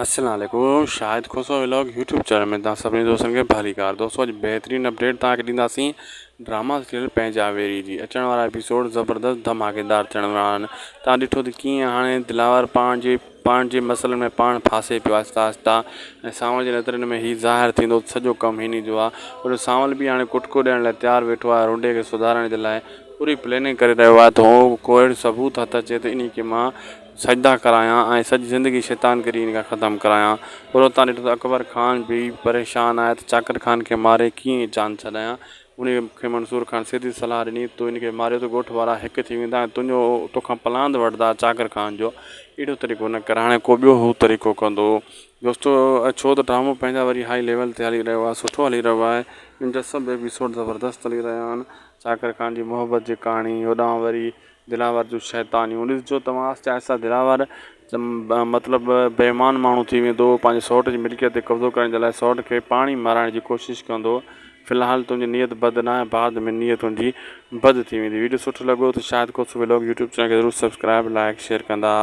السلام عليڪم Shahid Khoso vlog YouTube channel ۾ توهان سڀني دوستن کي ڀليڪار دوستو اڄ بهترين اپڊيٽ توهان کي ڏينداسين ڊراما سيريل پنهنجا ويري جي اچڻ وارا ايپيسوڊ زبردست ڌماڪيدار ٿيڻ وارا آهن توهان ڏٺو ته ڪيئن هاڻي دلاور پاڻ جي پاڻ جي مسئلن ۾ پاڻ ڦاسي پيو آهستي آهستي ۽ سانول جي نظرن ۾ هي ظاهر ٿيندو ته سڄو ڪم هن جو آهي پر سانول به هاڻي ڪٽڪو ڏيڻ لاء تيار ويٺو آهي رنڊي کي سڌارڻ جي لاء پوري پلاننگ ڪري رهيو آهي ته هو ڪو اهڙو ثبوت هٿ اچي ته انهي کي مان سجدا ڪرايان ۽ سڄي زندگي شيطان گري ان کان ختم ڪرايان. پر اتان ڏٺو ته اڪبر خان به پريشان آهي ته چاڪر خان کي ماري ڪيئن جان ڇڏايان. ان کي منصور خان سڌي صلاح ڏني ته تو ان کي ماريو ته ڳوٺ وارا هڪ ٿي ويندا ۽ تنهنجو توکان پلاند وٺندا چاڪر خان جو اهڙو طريقو نه ڪر هاڻي ڪو ٻيو هو طريقو ڪندو. دوستو ڇو ته ڊرامو پنهنجا وري هائي ليول تي هلي رهيو آهي سٺو هلي رهيو آهي ان جا سڀ ايپيسوڊ زبردست هلي رهيا آهن. چاڪر خان جي محبت جي ڪهاڻي هوڏانهن وري دلاور جون شيطانيون ڏسجو توهان آهستي آهستي دلاور مطلب بي ايمان ماڻهو ٿي ويندو پنهنجي سئوٽ جي ملڪيت تي قبضو ڪرڻ جي لاء سئوٽ کي پاڻ ئي مارائڻ جي ڪوشش ڪندو في الحال تنهنجي نيت بد ناهي بعد ۾ نيت تنهنجي بد ٿي ويندي ويڊيو سٺو لڳو ته Shahid Khoso vlog YouTube channel کي ضرور سبسڪرائب لائڪ شيئر ڪندا.